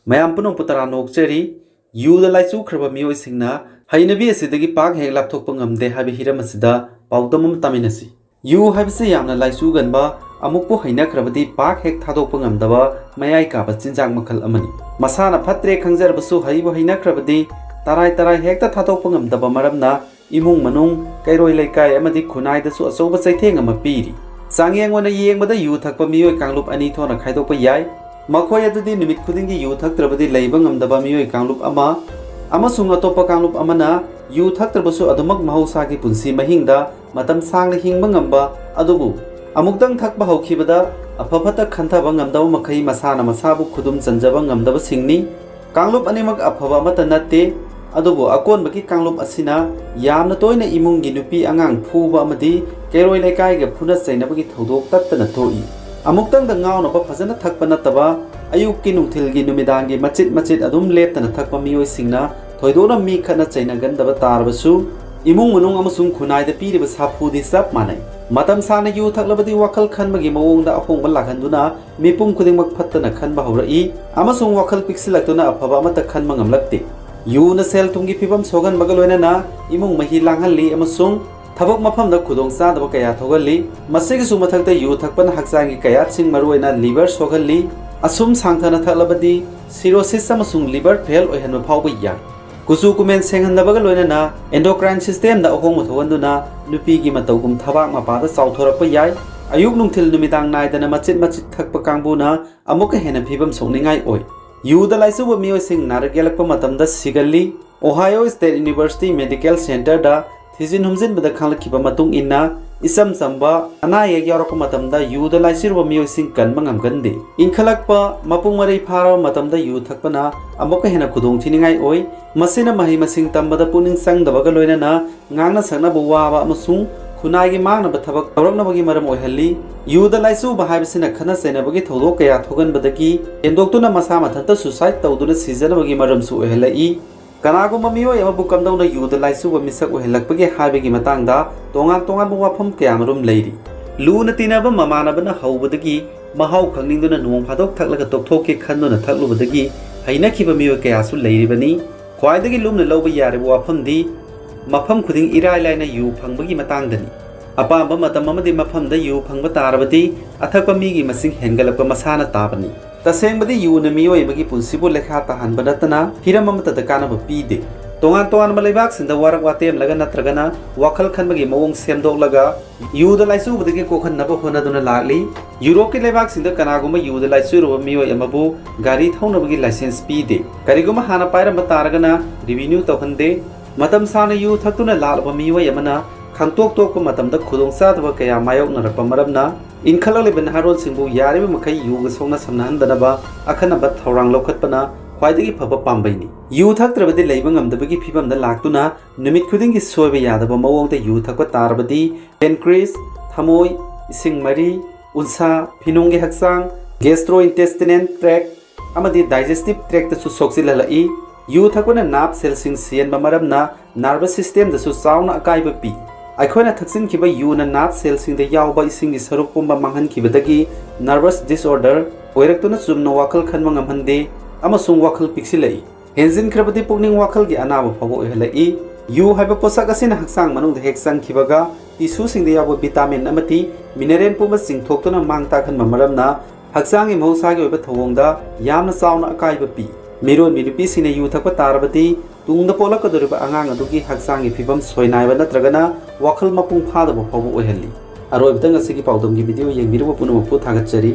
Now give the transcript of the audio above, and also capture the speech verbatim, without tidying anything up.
ꯃꯌꯥꯝ ꯄꯨꯝꯅꯃꯛꯄꯨ ꯇꯔꯥꯝꯅ ꯑꯣꯛꯆꯔꯤ꯫ ꯌꯨꯗ ꯂꯥꯏꯆꯨꯈ꯭ꯔꯕ ꯃꯤꯑꯣꯏꯁꯤꯡꯅ ꯍꯩꯅꯕꯤ ꯑꯁꯤꯗꯒꯤ ꯄꯥꯛ ꯍꯦꯛ ꯂꯥꯞꯊꯣꯛꯄ ꯉꯝꯗꯦ ꯍꯥꯏꯕ ꯍꯤꯔꯝ ꯑꯁꯤꯗ ꯄꯥꯎꯗꯝ ꯑꯃ ꯇꯥꯃꯤꯟꯅꯁꯤ꯫ ꯌꯨ ꯍꯥꯏꯕꯁꯤ ꯌꯥꯝꯅ ꯂꯥꯏꯆꯨꯒꯟꯕ, ꯑꯃꯨꯛꯄꯨ ꯍꯩꯅꯈ꯭ꯔꯕꯗꯤ ꯄꯥꯛ ꯍꯦꯛ ꯊꯥꯗꯣꯛꯄ ꯉꯝꯗꯕ ꯃꯌꯥꯏ ꯀꯥꯕ ꯆꯤꯟꯖꯥꯛ ꯃꯈꯜ ꯑꯃꯅꯤ꯫ ꯃꯁꯥꯅ ꯐꯠꯇ꯭ꯔꯦ ꯈꯪꯖꯔꯕꯁꯨ ꯍꯩꯕꯨ ꯍꯩꯅꯈ꯭ꯔꯕꯗꯤ ꯇꯔꯥꯏ ꯇꯔꯥꯏ ꯍꯦꯛꯇ ꯊꯥꯗꯣꯛꯄ ꯉꯝꯗꯕ ꯃꯔꯝꯅ ꯏꯃꯨꯡ ꯃꯅꯨꯡ, ꯀꯩꯔꯣꯏ ꯂꯩꯀꯥꯏ ꯑꯃꯗꯤ ꯈꯨꯟꯅꯥꯏꯗꯁꯨ ꯑꯆꯧꯕ ꯆꯩꯊꯦꯡ ꯑꯃ ꯄꯤꯔꯤ꯫ ꯆꯥꯡꯌꯦꯡ ꯑꯣꯏꯅ ꯌꯦꯡꯕꯗ ꯌꯨ ꯊꯛꯄ ꯃꯤꯑꯣꯏ ꯀꯥꯡꯂꯨꯞ ꯑꯅꯤ ꯊꯣꯛꯅ ꯈꯥꯏꯗꯣꯛꯄ ꯌꯥꯏ꯫ ꯃꯈꯣꯏ ꯑꯗꯨꯗꯤ ꯅꯨꯃꯤꯠ ꯈꯨꯗꯤꯡꯒꯤ ꯌꯨ ꯊꯛꯇ꯭ꯔꯕꯗꯤ ꯂꯩꯕ ꯉꯝꯗꯕ ꯃꯤꯑꯣꯏ ꯀꯥꯡꯂꯨꯞ ꯑꯃ, ꯑꯃꯁꯨꯡ ꯑꯇꯣꯞꯄ ꯀꯥꯡꯂꯨꯞ ꯑꯃꯅ ꯌꯨ ꯊꯛꯇ꯭ꯔꯕꯁꯨ ꯑꯗꯨꯃꯛ ꯃꯍꯧꯁꯥꯒꯤ ꯄꯨꯟꯁꯤ ꯃꯍꯤꯡꯗ ꯃꯇꯝ ꯁꯥꯡꯅ ꯍꯤꯡꯕ ꯉꯝꯕ, ꯑꯗꯨꯕꯨ ꯑꯃꯨꯛꯇꯪ ꯊꯛꯄ ꯍꯧꯈꯤꯕꯗ ꯑꯐ ꯐꯠꯇ ꯈꯟꯊꯕ ꯉꯝꯗꯕ ꯃꯈꯩ ꯃꯁꯥꯅ ꯃꯁꯥꯕꯨ ꯈꯨꯗꯨꯝ ꯆꯟꯖꯕ ꯉꯝꯗꯕꯁꯤꯡꯅꯤ꯫ ꯀꯥꯡꯂꯨꯞ ꯑꯅꯤꯃꯛ ꯑꯐꯕ ꯑꯃꯠꯇ ꯅꯠꯇꯦ, ꯑꯗꯨꯕꯨ ꯑꯀꯣꯟꯕꯒꯤ ꯀꯥꯡꯂꯨꯞ ꯑꯁꯤꯅ ꯌꯥꯝꯅ ꯇꯣꯏꯅ ꯏꯃꯨꯡꯒꯤ ꯅꯨꯄꯤ ꯑꯉꯥꯡ ꯐꯨꯕ ꯑꯃꯗꯤ ꯀꯩꯔꯣꯏ ꯂꯩꯀꯥꯏꯒ ꯐꯨꯅ ꯆꯩꯅꯕꯒꯤ ꯊꯧꯗꯣꯛ ꯇꯠꯇꯅ ꯊꯣꯛꯏ꯫ ꯑꯃꯨꯛꯇꯪꯗ ꯉꯥꯎꯅꯕ ꯐꯖꯅ ꯊꯛꯄ ꯅꯠꯇꯕ, ꯑꯌꯨꯛꯀꯤ, ꯅꯨꯡꯊꯤꯜꯒꯤ, ꯅꯨꯃꯤꯗꯥꯡꯒꯤ ꯃꯆꯤꯠ ꯃꯆꯤꯠ ꯑꯗꯨꯝ ꯂꯦꯞꯇꯅ ꯊꯛꯄ ꯃꯤꯑꯣꯏꯁꯤꯡꯅ ꯊꯣꯏꯗꯣꯛꯅ ꯃꯤ ꯈꯠꯅ ꯆꯩꯅꯒꯟꯗꯕ ꯇꯥꯔꯕꯁꯨ, ꯏꯃꯨꯡ ꯃꯅꯨꯡ ꯑꯃꯁꯨꯡ ꯈꯨꯟꯅꯥꯏꯗ ꯄꯤꯔꯤꯕ ꯁꯥꯐꯨꯗꯤ ꯆꯞ ꯃꯥꯟꯅꯩ꯫ ꯃꯇꯝ ꯁꯥꯡꯅ ꯌꯨ ꯊꯛꯂꯕꯗꯤ ꯋꯥꯈꯜ ꯈꯟꯕꯒꯤ ꯃꯑꯣꯡꯗ ꯑꯍꯣꯡꯕ ꯂꯥꯛꯍꯟꯗꯨꯅ ꯃꯤꯄꯨꯝ ꯈꯨꯗꯤꯡꯃꯛ ꯐꯠꯇꯅ ꯈꯟꯕ ꯍꯧꯔꯛꯏ, ꯑꯃꯁꯨꯡ ꯋꯥꯈꯜ ꯄꯤꯛꯁꯤꯜꯂꯛꯇꯨꯅ ꯑꯐꯕ ꯑꯃꯠꯇ ꯈꯟꯕ ꯉꯝꯂꯛꯇꯦ꯫ ꯌꯨꯅ ꯁꯦꯜ ꯊꯨꯝꯒꯤ ꯐꯤꯕꯝ ꯁꯣꯛꯍꯟꯕꯒ ꯂꯣꯏꯅꯅ ꯏꯃꯨꯡ ꯃꯍꯤ ꯂꯥꯡꯍꯜꯂꯤ ꯑꯃꯁꯨꯡ ꯊꯕꯛ ꯃꯐꯝꯗ ꯈꯨꯗꯣꯡꯆꯥꯗꯕ ꯀꯌꯥ ꯊꯣꯛꯍꯜꯂꯤ꯫ ꯃꯁꯤꯒꯤꯁꯨ ꯃꯊꯛꯇ ꯌꯨ ꯊꯛꯄꯅ ꯍꯛꯆꯥꯡꯒꯤ ꯀꯌꯥꯠꯁꯤꯡ, ꯃꯔꯨꯑꯣꯏꯅ ꯂꯤꯚꯔ ꯁꯣꯛꯍꯜꯂꯤ꯫ ꯑꯁꯨꯝ ꯁꯥꯡꯊꯅ ꯊꯛꯂꯕꯗꯤ ꯁꯤꯔꯣꯁꯤꯁ ꯑꯃꯁꯨꯡ ꯂꯤꯚꯔ ꯐꯦꯜ ꯑꯣꯏꯍꯟꯕ ꯐꯥꯎꯕ ꯌꯥꯏ꯫ ꯀꯨꯆꯨ ꯀꯨꯃꯦꯟ ꯁꯦꯡꯍꯟꯗꯕꯒ ꯂꯣꯏꯅꯅ ꯑꯦꯟꯗꯣꯀ꯭ꯔꯥꯏꯟ ꯁꯤꯁꯇꯦꯝꯗ ꯑꯍꯣꯡꯕ ꯊꯣꯛꯍꯟꯗꯨꯅ ꯅꯨꯄꯤꯒꯤ ꯃꯇꯧꯒꯨꯝ ꯊꯕꯥꯛ ꯃꯄꯥꯗ ꯆꯥꯎꯊꯣꯔꯛꯄ ꯌꯥꯏ꯫ ꯑꯌꯨꯛ, ꯅꯨꯡꯊꯤꯜ, ꯅꯨꯃꯤꯗꯥꯡ ꯅꯥꯏꯗꯅ ꯃꯆꯤꯠ ꯃꯆꯤꯠ ꯊꯛꯄ ꯀꯥꯡꯕꯨꯅ ꯑꯃꯨꯛꯀ ꯍꯦꯟꯅ ꯐꯤꯕꯝ ꯁꯣꯛꯅꯤꯡꯉꯥꯏ ꯑꯣꯏ꯫ ꯌꯨꯗ ꯂꯥꯏꯆꯨꯕ ꯃꯤꯑꯣꯏꯁꯤꯡ ꯅꯥꯔꯛ ꯌꯦꯛꯂꯛꯄ ꯃꯇꯝꯗ ꯁꯤꯒꯜꯂꯤ꯫ Ohio State University Medical Centerꯗ ꯊꯤꯖꯤꯟ ꯍꯨꯝꯖꯤꯟꯕꯗ ꯈꯪꯂꯛꯈꯤꯕ ꯃꯇꯨꯡ ꯏꯟꯅ, ꯏꯆꯝ ꯆꯝꯕ ꯑꯅꯥ ꯑꯌꯦꯛ ꯌꯥꯎꯔꯛꯄ ꯃꯇꯝꯗ ꯌꯨꯗ ꯂꯥꯏꯆꯨꯔꯕ ꯃꯤꯑꯣꯏꯁꯤꯡ ꯀꯟꯕ ꯉꯝꯒꯟꯗꯦ꯫ ꯏꯟꯈꯠꯂꯛꯄ, ꯃꯄꯨꯡ ꯃꯔꯩ ꯐꯥꯔꯕ ꯃꯇꯝꯗ ꯌꯨ ꯊꯛꯄꯅ ꯑꯃꯨꯛꯀ ꯍꯦꯟꯅ ꯈꯨꯗꯣꯡꯊꯤꯅꯤꯡꯉꯥꯏ ꯑꯣꯏ꯫ ꯃꯁꯤꯅ ꯃꯍꯩ ꯃꯁꯤꯡ ꯇꯝꯕꯗ ꯄꯨꯛꯅꯤꯡ ꯆꯪꯗꯕꯒ ꯂꯣꯏꯅꯅ ꯉꯥꯡꯅ ꯁꯛꯅꯕ ꯋꯥꯕ ꯑꯃꯁꯨꯡ ꯈꯨꯟꯅꯥꯏꯒꯤ ꯃꯥꯡꯅꯕ ꯊꯕꯛ ꯇꯧꯔꯛꯅꯕꯒꯤ ꯃꯔꯝ ꯑꯣꯏꯍꯜꯂꯤ꯫ ꯌꯨꯗ ꯂꯥꯏꯆꯨꯕ ꯍꯥꯏꯕꯁꯤꯅ ꯈꯠꯅ ꯆꯩꯅꯕꯒꯤ ꯊꯧꯗꯣꯛ ꯀꯌꯥ ꯊꯣꯛꯍꯟꯕꯗꯒꯤ ꯍꯦꯟꯗꯣꯛꯇꯨꯅ ꯃꯁꯥ ꯃꯊꯟꯇ suicide ꯇꯧꯗꯨꯅ ꯁꯤꯖꯅꯕꯒꯤ ꯃꯔꯝꯁꯨ ꯑꯣꯏꯍꯜꯂꯛꯏ꯫ ꯀꯅꯥꯒꯨꯝꯕ ꯃꯤꯑꯣꯏ ꯑꯃꯕꯨ ꯀꯝꯗꯧꯅ ꯌꯨꯗ ꯂꯥꯏꯆꯨꯕ ꯃꯤꯁꯛ ꯑꯣꯏꯍꯜꯂꯛꯄꯒꯦ ꯍꯥꯏꯕꯒꯤ ꯃꯇꯥꯡꯗ ꯇꯣꯉꯥꯟ ꯇꯣꯉꯥꯟꯕ ꯋꯥꯐꯝ ꯀꯌꯥꯃꯔꯨꯝ ꯂꯩꯔꯤ꯫ ꯂꯨꯅ ꯇꯤꯟꯅꯕ ꯃꯃꯥꯟꯅꯕꯅ ꯍꯧꯕꯗꯒꯤ ꯃꯍꯥꯎ ꯈꯪꯅꯤꯡꯗꯨꯅ ꯅꯣꯡ ꯐꯥꯗꯣꯛ ꯊꯛꯂꯒ ꯇꯣꯛꯊꯣꯛꯀꯦ ꯈꯟꯗꯨꯅ ꯊꯛꯂꯨꯕꯗꯒꯤ ꯍꯩꯅꯈꯤꯕ ꯃꯤꯑꯣꯏ ꯀꯌꯥꯁꯨ ꯂꯩꯔꯤꯕꯅꯤ꯫ ꯈ꯭ꯋꯥꯏꯗꯒꯤ ꯂꯨꯝꯅ ꯂꯧꯕ ꯌꯥꯔꯤꯕ ꯋꯥꯐꯝꯗꯤ ꯃꯐꯝ ꯈꯨꯗꯤꯡ ꯏꯔꯥꯏ ꯂꯥꯏꯅ ꯌꯨ ꯐꯪꯕꯒꯤ ꯃꯇꯥꯡꯗꯅꯤ꯫ ꯑꯄꯥꯝꯕ ꯃꯇꯝ ꯑꯃꯗꯤ ꯃꯐꯝꯗ ꯌꯨ ꯐꯪꯕ ꯇꯥꯔꯕꯗꯤ ꯑꯊꯛꯄ ꯃꯤꯒꯤ ꯃꯁꯤꯡ ꯍꯦꯟꯒꯠꯂꯛꯄ ꯃꯁꯥꯅ ꯇꯥꯕꯅꯤ꯫ ꯇꯁꯦꯡꯕꯗꯤ ꯌꯨꯅ ꯃꯤꯑꯣꯏ ꯑꯃꯒꯤ ꯄꯨꯟꯁꯤꯕꯨ ꯂꯩꯈꯥ ꯇꯥꯍꯟꯕ ꯅꯠꯇꯅ ꯍꯤꯔꯝ ꯑꯃꯠꯇꯗ ꯀꯥꯟꯅꯕ ꯄꯤꯗꯦ꯫ ꯇꯣꯉꯥꯟ ꯇꯣꯉꯥꯟꯕ ꯂꯩꯕꯥꯛꯁꯤꯡꯗ ꯋꯥꯔꯛ ꯋꯥꯇꯦꯝꯂꯒ ꯅꯠꯇ꯭ꯔꯒꯅ ꯋꯥꯈꯜ ꯈꯟꯕꯒꯤ ꯃꯑꯣꯡ ꯁꯦꯝꯗꯣꯛꯂꯒ ꯌꯨꯗ ꯂꯥꯏꯆꯨꯕꯗꯒꯤ ꯀꯣꯛꯍꯟꯅꯕ ꯍꯣꯠꯅꯗꯨꯅ ꯂꯥꯛꯂꯤ꯫ ꯌꯨꯔꯣꯞꯀꯤ ꯂꯩꯕꯥꯛꯁꯤꯡꯗ ꯀꯅꯥꯒꯨꯝꯕ ꯌꯨꯗ ꯂꯥꯏꯆꯨꯔꯕ ꯃꯤꯑꯣꯏ ꯑꯃꯕꯨ ꯒꯥꯔꯤ ꯊꯧꯅꯕꯒꯤ ꯂꯥꯏꯁꯦꯟꯁ ꯄꯤꯗꯦ꯫ ꯀꯔꯤꯒꯨꯝꯕ ꯍꯥꯟꯅ ꯄꯥꯏꯔꯝꯕ ꯇꯥꯔꯒꯅ ꯔꯤꯚꯤꯅ꯭ꯌꯨ ꯇꯧꯍꯟꯗꯦ꯫ ꯃꯇꯝ ꯁꯥꯡꯅ ꯌꯨ ꯊꯛꯇꯨꯅ ꯂꯥꯛꯂꯕ ꯃꯤꯑꯣꯏ ꯑꯃꯅ ꯈꯪꯇꯣꯛ ꯇꯣꯛꯄ ꯃꯇꯝꯗ ꯈꯨꯗꯣꯡꯆꯥꯗꯕ ꯀꯌꯥ ꯃꯥꯌꯣꯛꯅꯔꯛꯄ ꯃꯔꯝꯅ ꯏꯟꯈꯠꯂꯛꯂꯤꯕ ꯅꯍꯥꯔꯣꯜꯁꯤꯡꯕꯨ ꯌꯥꯔꯤꯕ ꯃꯈꯩ ꯌꯨꯒ ꯁꯣꯛꯅ ꯁꯝꯅꯍꯟꯗꯅꯕ ꯑꯈꯟꯅꯕ ꯊꯧꯔꯥꯡ ꯂꯧꯈꯠꯄꯅ ꯈ꯭ꯋꯥꯏꯗꯒꯤ ꯐꯕ ꯄꯥꯝꯕꯩꯅꯤ꯫ ꯌꯨ ꯊꯛꯇ꯭ꯔꯕꯗꯤ ꯂꯩꯕ ꯉꯝꯗꯕꯒꯤ ꯐꯤꯕꯝꯗ ꯂꯥꯛꯇꯨꯅ ꯅꯨꯃꯤꯠ ꯈꯨꯗꯤꯡꯒꯤ ꯁꯣꯏꯕ ꯌꯥꯗꯕ ꯃꯑꯣꯡꯗ ꯌꯨ ꯊꯛꯄ ꯇꯥꯔꯕꯗꯤ ꯄꯦꯟꯀ꯭ꯔꯤꯁ, ꯊꯃꯣꯏ, ꯏꯁꯤꯡ ꯃꯔꯤ, ꯎꯟꯁꯥ, ꯐꯤꯅꯨꯡꯒꯤ ꯍꯛꯆꯥꯡ, ꯒꯦꯁꯇ꯭ꯔꯣ ꯏꯟꯇꯦꯁꯇꯤꯅꯦꯜ ꯇ꯭ꯔꯦꯛ ꯑꯃꯗꯤ ꯗꯥꯏꯖꯦꯁꯇꯤꯚ ꯇ꯭ꯔꯦꯛꯇꯁꯨ ꯁꯣꯛꯆꯤꯜꯍꯜꯂꯛꯏ꯫ ꯌꯨ ꯊꯛꯄꯅ ꯅꯥꯔꯚ ꯁꯦꯜꯁꯤꯡ ꯁꯤꯍꯟꯕ ꯃꯔꯝꯅ ꯅꯔꯚꯁ ꯁꯤꯁꯇꯦꯝꯗꯁꯨ ꯆꯥꯎꯅ ꯑꯀꯥꯏꯕ ꯄꯤ꯫ ꯑꯩꯈꯣꯏꯅ ꯊꯛꯆꯤꯟꯈꯤꯕ ꯌꯨꯅ ꯅꯥꯔꯚ ꯁꯦꯜꯁꯤꯡꯗ ꯌꯥꯎꯕ ꯏꯁꯤꯡꯒꯤ ꯁꯔꯨꯛ ꯄꯨꯝꯕ ꯃꯥꯡꯍꯟꯈꯤꯕꯗꯒꯤ ꯅꯔꯚꯁ ꯗꯤꯁꯑꯣꯔꯗꯔ ꯑꯣꯏꯔꯛꯇꯨꯅ ꯆꯨꯝꯅ ꯋꯥꯈꯜ ꯈꯟꯕ ꯉꯝꯍꯟꯗꯦ ꯑꯃꯁꯨꯡ ꯋꯥꯈꯜ ꯄꯤꯛꯁꯤꯜꯂꯛꯏ꯫ ꯍꯦꯟꯖꯤꯟꯈ꯭ꯔꯕꯗꯤ ꯄꯨꯛꯅꯤꯡ ꯋꯥꯈꯜꯒꯤ ꯑꯅꯥꯕ ꯐꯥꯎꯕ ꯑꯣꯏꯍꯜꯂꯛꯏ꯫ ꯌꯨ ꯍꯥꯏꯕ ꯄꯣꯠꯁꯛ ꯑꯁꯤꯅ ꯍꯛꯆꯥꯡ ꯃꯅꯨꯡꯗ ꯍꯦꯛ ꯆꯪꯈꯤꯕꯒ ꯇꯤꯁꯨꯁꯤꯡꯗ ꯌꯥꯎꯕ ꯚꯤꯇꯥꯃꯤꯟ ꯑꯃꯗꯤ ꯃꯤꯅꯔꯦꯜ ꯄꯨꯝꯕ ꯆꯤꯡꯊꯣꯛꯇꯨꯅ ꯃꯥꯡ ꯇꯥꯛꯍꯟꯕ ꯃꯔꯝꯅ ꯍꯛꯆꯥꯡꯒꯤ ꯃꯍꯧꯁꯥꯒꯤ ꯑꯣꯏꯕ ꯊꯧꯑꯣꯡꯗ ꯌꯥꯝꯅ ꯆꯥꯎꯅ ꯑꯀꯥꯏꯕ ꯄꯤ꯫ ꯃꯤꯔꯣꯟꯕꯤ ꯅꯨꯄꯤꯁꯤꯡꯅ ꯌꯨ ꯊꯛꯄ ꯇꯥꯔꯕꯗꯤ ꯇꯨꯡꯗ ꯄꯣꯛꯂꯛꯀꯗꯧꯔꯤꯕ ꯑꯉꯥꯡ ꯑꯗꯨꯒꯤ ꯍꯛꯆꯥꯡꯒꯤ ꯐꯤꯕꯝ ꯁꯣꯏꯅꯥꯏꯕ ꯅꯠꯇ꯭ꯔꯒꯅ ꯋꯥꯈꯜ ꯃꯄꯨꯡ ꯐꯥꯗꯕ ꯐꯥꯎꯕ ꯑꯣꯏꯍꯜꯂꯤ꯫ ꯑꯔꯣꯏꯕꯗ ꯉꯁꯤꯒꯤ ꯄꯥꯎꯗꯝꯒꯤ ꯚꯤꯗꯤꯑꯣ ꯌꯦꯡꯕꯤꯔꯨꯕ ꯄꯨꯝꯅꯃꯛꯄꯨ ꯊꯥꯒꯠꯆꯔꯤ꯫